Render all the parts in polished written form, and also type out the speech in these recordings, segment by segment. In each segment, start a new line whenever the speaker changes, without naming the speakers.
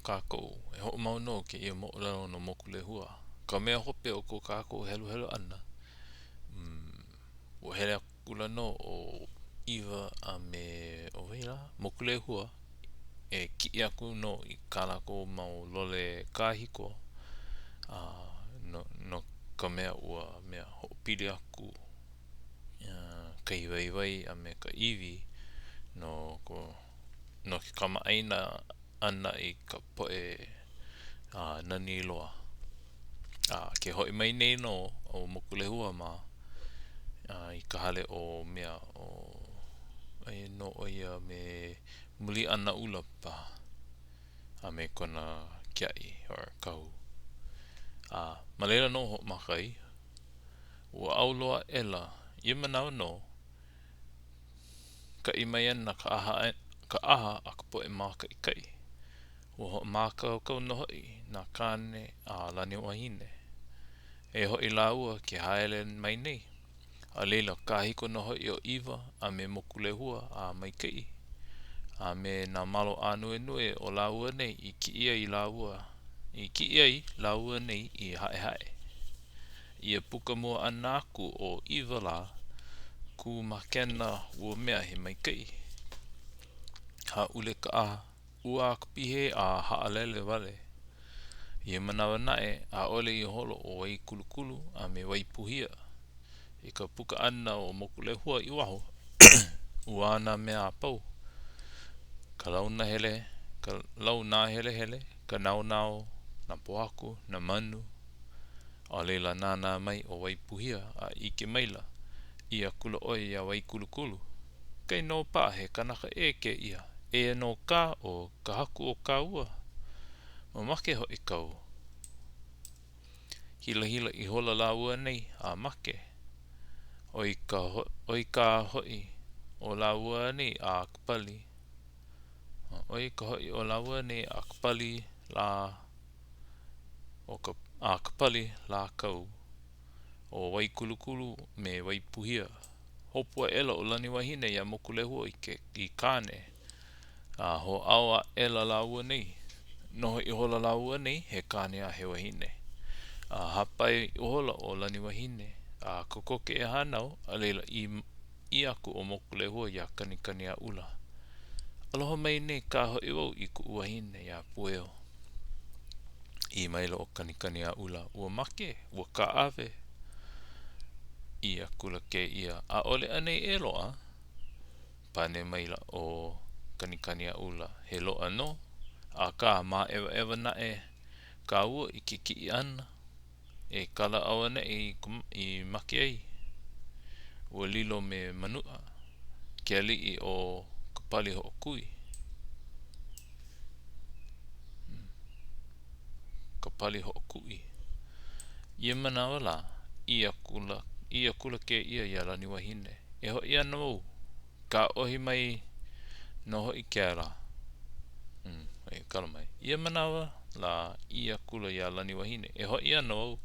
kākou, e hoʻomau nō kēia moʻolelo no Mokulehua. Ka mea hope o ko kākou heluhelu ʻana, mm, ua hele akula nō ʻo ʻIwa a me ʻo wai lā? Mokulehua e kiʻi aku nō i kā lākou mau lole kāhiko a no, no ka mea ua mea hoʻopili aku kahi waiwai a me ka iwi no ko no ke kamaʻāina ʻana i ka poʻe nani loa. A ke hoʻi mai nei nō ʻo Mokulehua mā i ka hale o mea ʻo aia nō ʻo ia me Muliʻanaʻula paha a me kona kiaʻi or kahu. A ma laila nō hoʻomaka ai. Ua ʻau loa aʻela ia manawa nō Kaʻi mai ana ka ʻaha, ka ʻaha a ka poʻe mākaʻikaʻi. Ua hoʻomākaukau nō hoʻi nā kāne a Laniwahine. Eia hoʻi lāua ke haele mai nei. A laila, kāhiko nō hoʻi ʻo ʻIwa a me Mokulehua a maikaʻi, a me nā malo ānuenue o lāua nei i kiʻi ai lāua, i kiʻi ai lāua nei i Haʻehaʻe. Ia puka mua ʻana aku o ʻIwa lā, kūmākena ua mea he maikaʻi. Hāʻule ka ʻaha, ʻuā ka pihē a haʻalele wale. Ia manawa naʻe, ʻaʻole i holo ʻo Waikulukulu a me Waipuhia. I ka puka ʻana o Mokulehua i waho, ʻuā nā mea a pau, ka lau nahele, ka lau nāhelehele, ka naonao, nā pōhaku, nā manu, A laila nānā mai ʻo Waipuhia a ʻike maila, ʻī akula ʻo ia iā Waikulukulu, Kainō paha he kanaka ʻē kēia, eia nō kā ʻo ka haku o kāua. Mamake hoʻi kau. Hilahila ihola lāua nei a make. ʻOi ka, ʻoi kā hoʻi o lāua nei a ka pali. ʻOi ka hoʻi o lāua nei a ka pali lā. o ka, a ka pali lā kau ʻo Waikulukulu me Waipuhia. Hopu aʻela ʻo Laniwahine iā Mokulehua i ke i kāne, a hōʻao aʻela lāua nei. Noho ihola lāua nei he kāne a he wahine. A hāpai ihola ʻo Laniwahine, a kokoke e hānau, a laila ʻī, ʻī aku ʻo Mokulehua iā Kanikaniaʻula, Aloha mai nei kā hoʻi wau i kuʻu wahine iā Pueo. ʻĪ maila ʻo Kanikaniaʻula, Ua make, ua kāʻawe. ʻĪ akula kēia, ʻAʻole anei e loaʻa? Pane maila ʻo Kanikaniaʻula, He loaʻa nō, akā māʻewaʻewa naʻe kāua i ke kiʻi ʻana. E kala auaneʻi i make ai. Ua lilo me Manuʻa, ke aliʻi o ka pali hoʻokui. Ka pali hoʻokuʻi. Ia manawa lā, ʻī akula, ʻī akula kēia iā Laniwahine, E hoʻi ana wau, Kāʻohi mai nō hoʻi kēlā. Hmm, e kala mai. Ia manawa lā, ʻī akula iā Laniwahine, E hoʻi ana wau.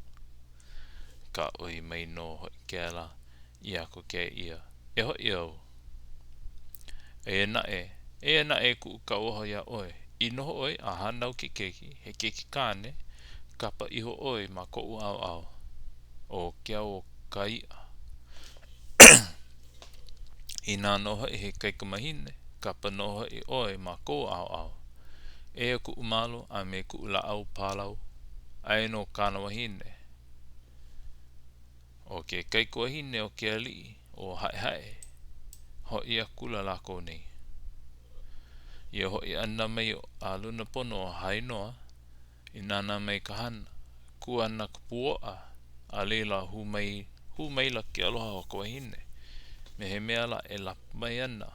Kāʻohi mai nō hoʻi kēlā, ʻī aku kēia, E hoʻi au. Eia naʻe, eia naʻe kuʻu kauoha iā ʻoe, i noho ʻoe a hānau ke keiki, he keiki kāne, kapa iho ʻoe ma koʻu ʻaoʻao, ʻo Keaukaiʻa. Inā nō hoʻi he kaikamahine, kapa nō hoʻi ʻoe ma kou ʻaoʻao. Eia kuʻu malo a me kuʻu lāʻau pālau. Aia nō kāna wahine, ʻo ke kaikuahine o ke aliʻi ʻo Haʻehaʻe. Hoʻi akula lākou nei. Ia hoʻi ʻana mai a luna pono o Hainoa, I nānā mai ka hana, kū ana ka puoʻa, a laila hū mai, hū maila ke aloha o ka wahine, me he mea lā e lapu mai ana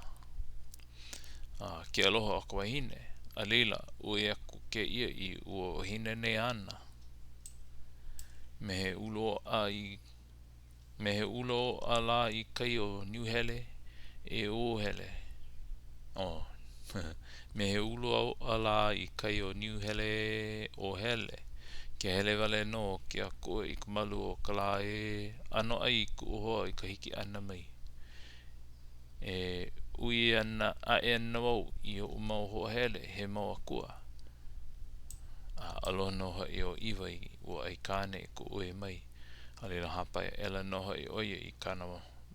ke aloha o ka wahine, a laila, ʻuī aku kēia i ua wahine nei āna, me he ulu oʻa i Me he ulu oʻa lā i kai o Niuhele e ō hele. Oh. Me he ulu oʻa lā i kai o Niuhele o hele. Ke hele wale nō ke akua i ka malu o ka lā ē ʻanoʻai kuʻu hoa i ka hiki ʻana mai. E ui ana aʻe ana wau i oʻu mau hoa hele he mau akua. aloha nō hoʻi ʻo ʻIwa i ua aikāne i ka uē mai, a laila hāpai aʻela nō hoʻi ʻo ia i kāna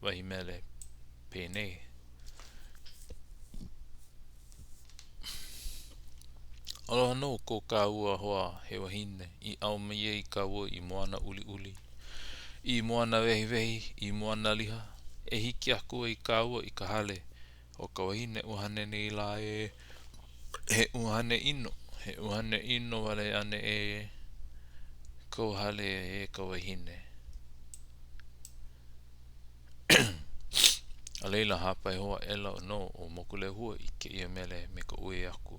wahi mele penei. Aloha nō ko kāua hoa he wahine i ʻau mai ai kāua i moana ʻuliʻuli, i moana wehiwehi, i moana liha, e hiki aku ai kāua i ka hale o ka wahine ʻuhane nei lā ē. He ʻuhane ʻino, he ʻuhane ʻino wale ane ē kou hale e ka wahine. A laila, hāpai hou aʻela nō ʻo Mokulehua i kēia mele me ka uē aku.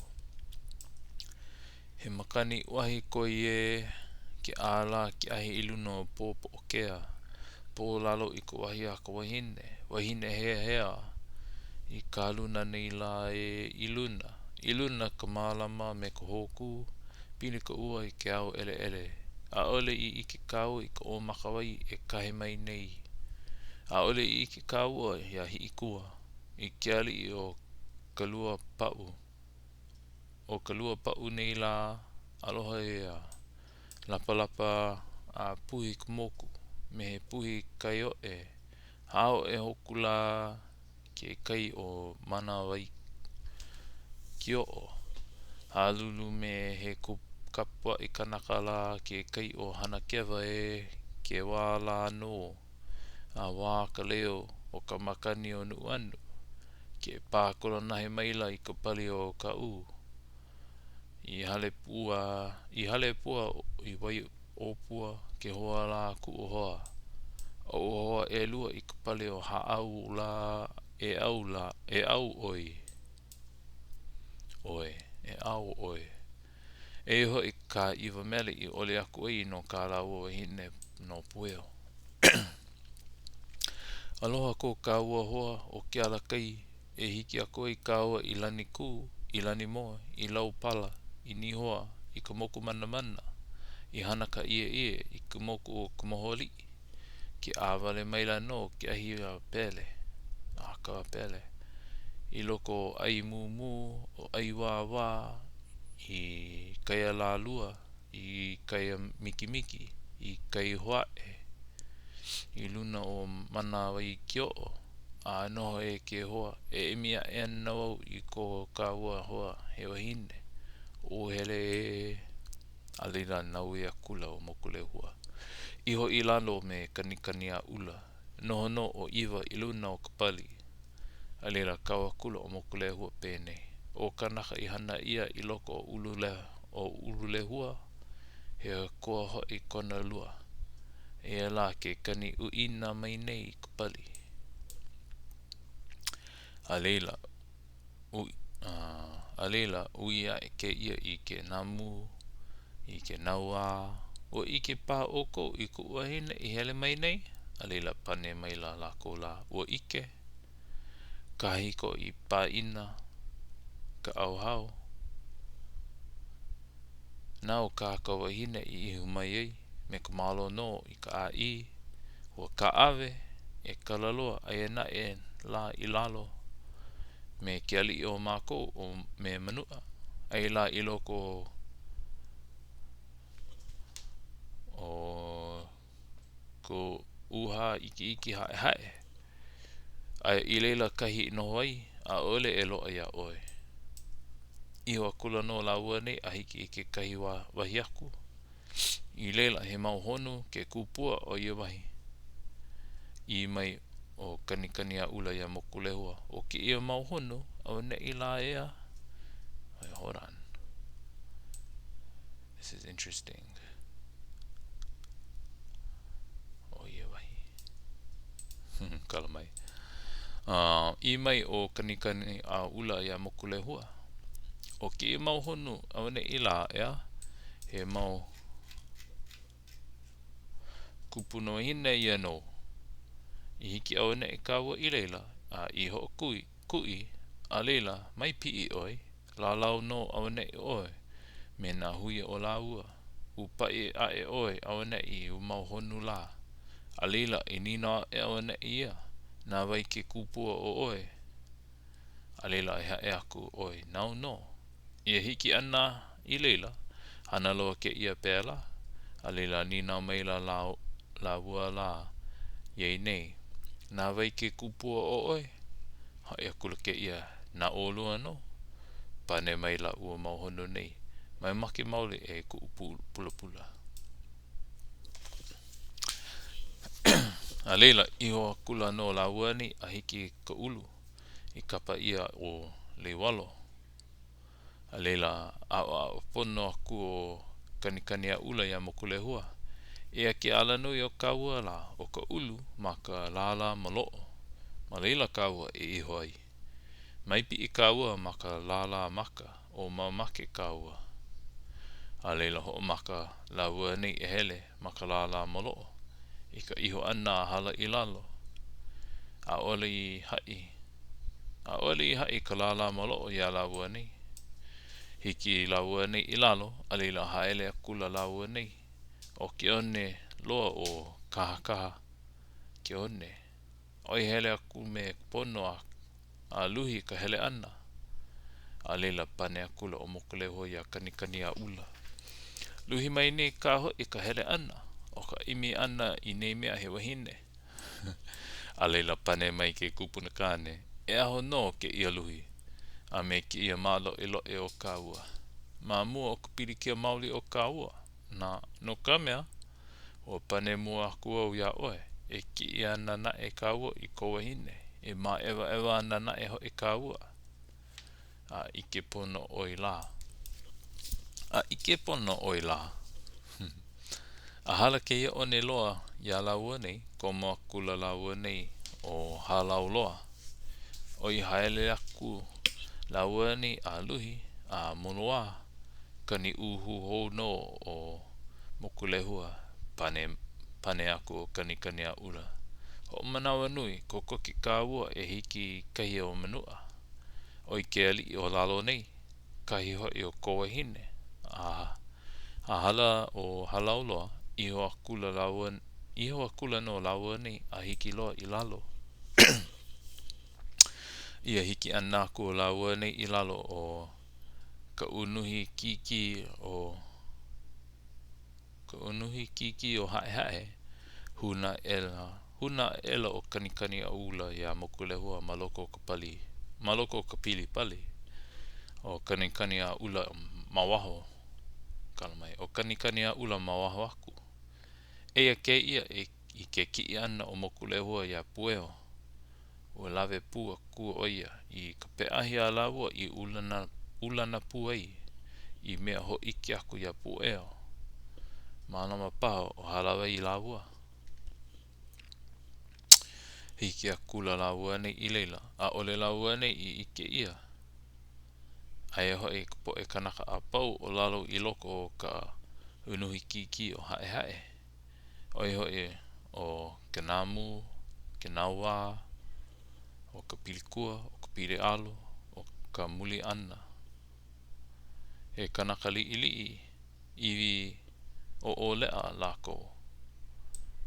He makani uahi koi ē ke ʻā lā ke ahi i luna o Pōpoʻokea, pō lalo i ka wahi a ka wahine, wahine heahea i ka luna nei lā ē i luna, i luna ka malama me ka hōkū, pili ka ua i ke ao ʻeleʻele. ʻAʻole i ʻike kāua i ka ʻōmaka wai e kahe mai nei. ʻAʻole i ʻike kāua iā Hiʻikua, i ke aliʻi o Kaluapaʻu. ʻO Kaluapaʻu nei lā, aloha ʻeā. Lapalapa a puhi ka moku, me he puhi kai oʻe, hāoʻe hōkū lā ke kai o Manawaikioʻo, halulu me he kapuaʻi kanaka lā ke kai o Hanakewa ē ke wā lā nō a wā ka leo o ka makani o Nuʻuanu, ke pā kolonahe maila i ka pali o Kaʻū. I Halepua, i Halepua i Waiʻōpua ke hoa lā kuʻu hoa. ʻOu hoa ʻelua i ka pali o Hāʻau lā e ʻau lā, e ʻau ʻoi ʻoe, e ʻau ʻoe. Eia hoʻi kā ʻIwa mele i oli aku ai no kā lāua wahine no Pueo. Aloha ko kāua hoa ʻo Kealakai e hiki aku ai kāua i Lanikū, i Lanimoe, i Laupala, i Nihoa, i ka moku manamana, i Hanakaʻieʻie, i ka moku o Kamohoaliʻi. Ke ʻā wale maila nō ke ahi a Pele, a ka Pele, i loko o ʻAimūmū, o ʻAiwāwā, i Kaialālua, i Kaiamikimiki, i Kaihoaʻe, i luna o Manawaikioʻo, a noho e ke hoa, e ʻimi aʻe ana wau i ko kāua hoa he wahine, ō hele ē. A laila naue akula ʻo Mokulehua. Iho i lalo me Kanikaniaʻula. Noho nō ʻo ʻIwa i luna o ka pali. A laila kau akula ʻo Mokulehua penei, ʻO kanaka i hana ʻia i loko o o Ululehua, he koa hoʻi kona lua. Eia lā ke kani ʻuʻina mai nei i ka pali. A laila, A laila, ui aʻe kēia i ke namu, i ke nauā, Ua ʻike paha ʻoukou i kuʻu wahine i hele mai nei? A laila, pane maila lākou lā, Ua ʻike. Kāhiko i pāʻina ka ʻauhau. Nāu kā ka wahine i iho mai ai, me ka malo nō i ka ʻāʻī, ua kāʻawe, e kala loa, aia naʻe lā i lalo me ke aliʻi o mākou, ʻo me Manuʻa, aia lā i loko o ko ʻūhā ikiiki haʻehaʻe, aia i laila kahi i noho ai, ʻaʻole e loaʻa iā ʻoe. Iho akula nō lāua nei a hiki i kekahi wahi aku. I laila, he mau honu ke kupua o ia wahi. ʻĪ mai ʻo Kanikaniaʻula iā Mokulehua, ʻO kēia mau honu auaneʻi lā ʻeā? Wait, hold on. This is interesting. O ia wahi. Kala mai. Uh, ʻī mai ʻo Kanikaniaʻula iā Mokulehua, ʻO kēia mau honu auaneʻi lā, ʻeā, he mau kūpunawahine ia nou. I hiki auaneʻi kāua i laila, a i hoʻokuʻi, kuʻi, a laila, mai piʻi ʻoe, Lālau nō auaneʻi ʻoe me nā hui o lāua, ʻūpaʻi aʻe ʻoe auaneʻi i ua mau honu lā. A laila, e nīnau aʻe auaneʻi ia, na wai ke kupua o ʻoe? A laila, e haʻi aku ʻoe, nāu nō. I ia hiki ʻana i laila, Hana loa kēia pēlā, a laila nīnau maila lāua lā iā ia nei, Na wai ke kupua ʻo ʻoe? Haʻi akula kēia, Na ʻolua nō. Pane maila ua mau honu nei, Mai make maoli e kuʻu pulapula. A laila, iho akula nō lāua nei a hiki i ka ulu i kapa ʻia ʻo Leiwalo. A laila, aʻoaʻo pono aku ʻo Kanikaniaʻula iā Mokulehua. Eia ke alanui o kāua lā, ʻo ka ulu, ma ka lālā maloʻo. Ma laila kāua e iho ai. Mai piʻi kāua ma ka lālā maka, o mamake kāua. A laila hoʻomaka lāua nei e hele ma ka lālā maloʻo, i ka iho ʻana a hala i lalo. ʻAʻole i haʻi ʻAʻole i haʻi ka lālā maloʻo iā lāua nei. Hiki lāua nei i lalo, a laila haele akula lāua nei. ʻO ke one loa o Kahakaha ke one. ʻOi hele aku me ka pono a a luhi ka hele ʻana. A laila pane akula ʻo Mokulehua iā Kanikaniaʻula. Luhi mai nei kā hoʻi ka hele ʻana, ʻo ka ʻimi ʻana i nei mea he wahine. A laila pane mai ke kupuna kāne, E aho nō kēia luhi, a me kēia māloʻeloʻe o kāua. Ma mua o ka pilikia maoli o kāua, na, no ka mea, ua pane mua aku au iā ʻoe, e kiʻi ana naʻe kāua i kou wahine, e māʻewaʻewa ana naʻe hoʻi kāua. A ʻike pono ʻoe lā. A ʻike pono ʻoe lā. A hala kēia one loa iā lāua nei, komo akula lāua nei ʻo Hālauloa. ʻOi haele aku lāua nei a luhi, a moloā, kaniʻuhū hou nō ʻo Mokulehua, pane, pane aku ʻo Kanikaniaʻula. Hoʻomanawanui, kokoke kāua e hiki i kahi o Manuʻa. ʻO i ke aliʻi o lalo nei, kahi hoʻi o kou wahine, a a hala ʻo Hālauloa, iho akula lāua, iho akula nō lāua nei a hiki loa i lalo. Ia hiki ʻana aku o lāua nei i lalo o ka unuhi kīkī o ka unuhi kīkī o Haʻehaʻe, hūnā aʻela, hūnā aʻela ʻo Kanikaniaʻula iā Mokulehua ma loko o ka pali, ma loko o ka pili pali. ʻO Kanikaniaʻula ma waho, kala mai, ʻo Kanikaniaʻula ma waho aku. Eia kēia i ke kiʻi ʻana o Mokulehua iā Pueo. Ua lawe pū aku ʻo ia i ka peʻahi a lāua i ulana, ulana pū ai, i mea hōʻike aku iā Pueo. Mālama paha o hālāwai lāua. Hiki akula lāua nei i laila, ʻaʻole lāua nei i ʻike ʻia. Aia hoʻi ka poʻe kanaka a pau o lalo i loko o ka unuhi kīkī o Haʻehaʻe. ʻO ia hoʻi ʻo ke namu, ke nauā, ʻo ka pilikua, ʻo ka piliʻalo, ʻo ka muli ʻana. He kanaka liʻiliʻi iwi ʻoʻoleʻa lākou.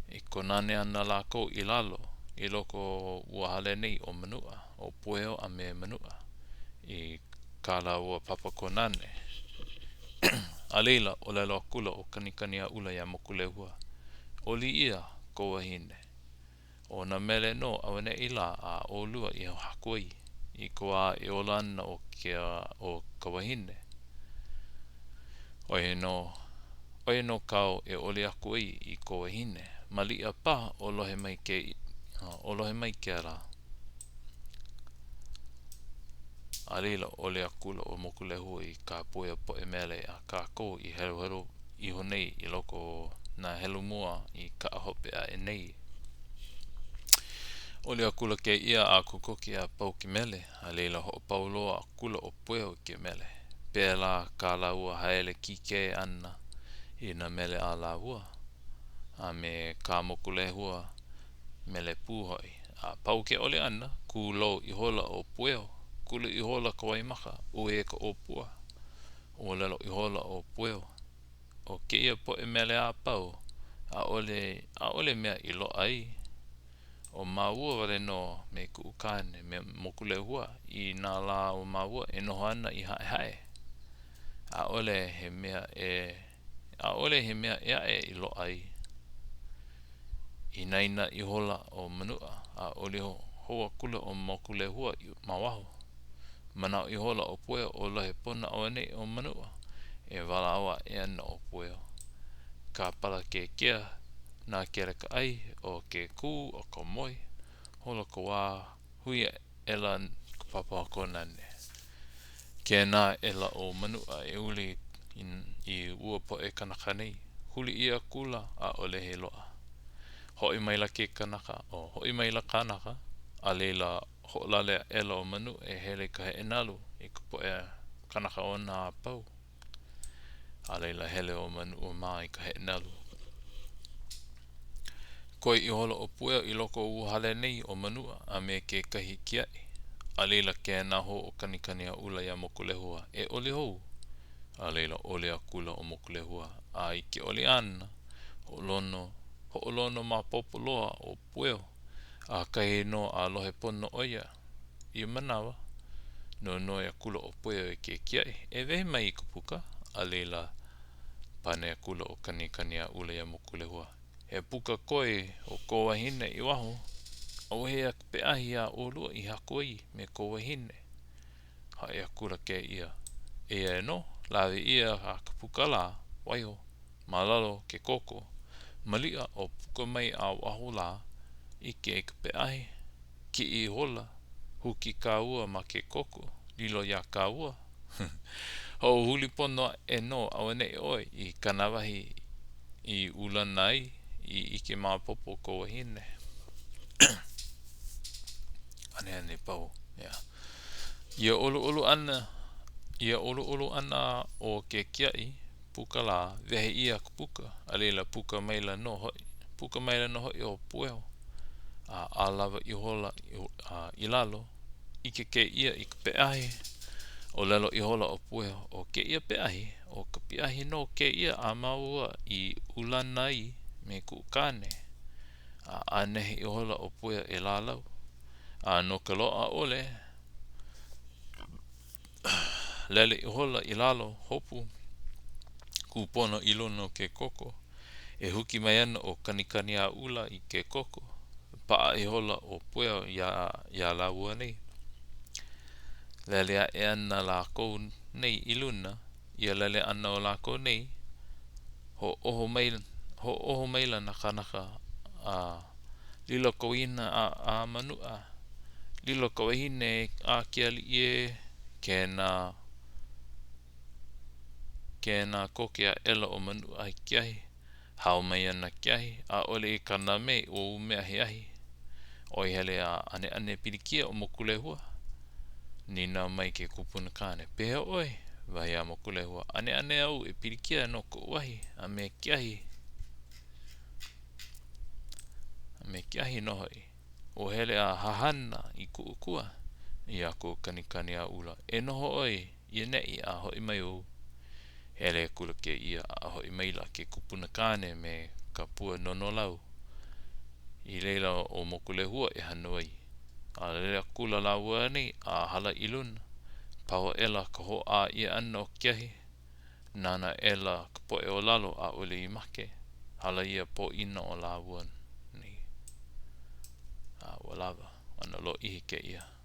E kōnane ana lākou i lalo, i loko o ua hale nei ʻo Manuʻa, ʻo Pueo a me Manuʻa, i kā lāua papa kōnane. A laila, ʻōlelo akula ʻo Kanikaniaʻula iā Mokulehua, ʻOli ʻia kou wahine. ʻO nā mele nō auaneʻi lā a ʻolua i haku ai, i ka wā e ola ana ʻo ke ʻo ka wahine. ʻO ia nō, ʻo ia nō kāu e ʻoli aku ai i kou wahine. Maliʻa paha o lohe mai ke o lohe mai kēlā. A laila, ʻoli akula ʻo Mokulehua i kā Pueo poʻe mele a kākou i heluhelu iho nei i loko o nā helu mua i kaʻa hope aʻe nei. ʻOli akula kēia a kokoke a pau ke mele, a laila hoʻopau loa akula ʻo Pueo i ke mele. Pēlā kā lāua haele kīkē ʻana i nā mele a lāua, a me kā Mokulehua mele pū hoʻi. A pau ke ʻoli ʻana, kūlou ihola ʻo Pueo, kulu ihola ka waimaka, uē ka ʻōpua. ʻŌlelo ihola ʻo Pueo, ʻO kēia poʻe mele a pau, ʻaʻole, ʻaʻole mea i loaʻa ai. ʻO māua wale nō me kuʻu kāne, me Mokulehua, i nā lā o māua e noho ana i Haʻehaʻe. ʻAʻole he mea ʻē, ʻaʻole he mea ʻē aʻe i loaʻa ai. Inaina ihola ʻo Manuʻa a oli hou akula ʻo Mokulehua ma waho. Manaʻo ihola ʻo Pueo o lohe pono auaneʻi ʻo Manuʻa, e walaʻau aʻe ana ʻo Pueo. Kāpala ke kea, nākele ka ʻai, ʻo ke kū, ʻo ka moe, holo ka wā, hui aʻela ka papa kōnane. Kēnā aʻela ʻo Manuʻa e uli i ua poʻe kanaka nei. Huli ʻia akula, ʻaʻole he loaʻa. Hoʻi maila ke kanaka, o hoʻi maila kānaka, a laila hoʻolale aʻela ʻo Manuʻa e hele i ka heʻe nalu i ka poʻe kanaka ona a pau. A laila hele ʻo Manuʻa mā i ka heʻe nalu. Koe ihola ʻo Pueo i loko o ua hale nei o Manuʻa a me kekahi kiaʻi. A laila kēnā hou ʻo Kanikaniaʻula iā Mokulehua, e oli hou. A laila oli akula ʻo Mokulehua, a i ke oli ʻana, hoʻolono, hoʻolono maopopo loa ʻo Pueo. ʻAkahi nō a lohe pono ʻo ia. Ia manawa, nonoi akula ʻo Pueo i ke kiaʻi, e wehe mai i ka puka, a laila, pane akula ʻo Kanikaniaʻula iā Mokulehua, He puka koe o kō wahine i waho, ʻAuhea ka peʻahi a ʻolua i haku ai me kō wahine? Haʻi akula kēia, Eia nō, lawe ʻia a ka puka lā, waiho ma lalo ke koko. Maliʻa o puka mai a waho lā, ʻike i ka peʻahi, kiʻi ihola, huki kāua ma ke koko, lilo iā kāua. Hoʻohuli pono aʻe nō auaneʻi ʻoe i kāna wahi i ulana ai i ʻike maopopo kou wahine. ʻAneʻane pau, yeah. Ia ʻoluʻolu ʻana, ia ʻoluʻolu ʻana o ke kiaʻi puka lā, wehe ʻia ka puka, a laila puka maila nō hoʻi, puka maila nō hoʻi ʻo Pueo, a ʻalawa ihola i lalo, ʻike kēia i ka peʻahi, ʻōlelo ihola ʻo Pueo, ʻO kēia peʻahi, ʻo ka peʻahi nō kēia a māua i ulana ai me kuʻu kāne. A ʻānehe ihola ʻo Pueo e lālau. A no ka loaʻa ʻole, lele ihola i lalo, hopu, kūpono i luna o ke koko. E huki mai ana ʻo Kanikaniaʻula i ke koko. Paʻa ihola ʻo Pueo iā iā lāua nei. Lele aʻe ana lākou nei i luna. Ia lele ʻana o lākou nei, hoʻōho mai, hoʻōho maila nā kānaka a lilo ka wahine a, a Manuʻa. Lilo ka wahine a ke aliʻi ē, kēnā Kēnā koke aʻela ʻo Manuʻa i ke ahi. Hao mai ana ke ahi, ʻaʻole i kaname i ua mea he ahi. ʻOi hele a ʻaneʻane pilikia ʻo Mokulehua. Nīnau mai ke kupuna kāne, Pehea ʻoe? Wahi a Mokulehua, ʻAneʻane au e pilikia no koʻu ahi a me ke ahi. A me ke ahi nō hoʻi. Ua hele a hahana i kuʻu kua. ʻĪ aku ʻo Kanikaniaʻula, E noho ʻoe i ʻaneʻi a hoʻi mai au. Hele akula kēia a hoʻi maila ke kupuna kāne me ka pua nonolau. I laila ʻo Mokulehua e hanu ai. A lele akula lāua nei a hala i luna. Pau aʻela ka hoʻā ʻia ʻana o ke ahi. Nānā aʻela ka poʻe o lalo ʻaʻole i make. Hala ia pōʻino o lāua nei. A ua lawa. ʻAno lōʻihi kēia.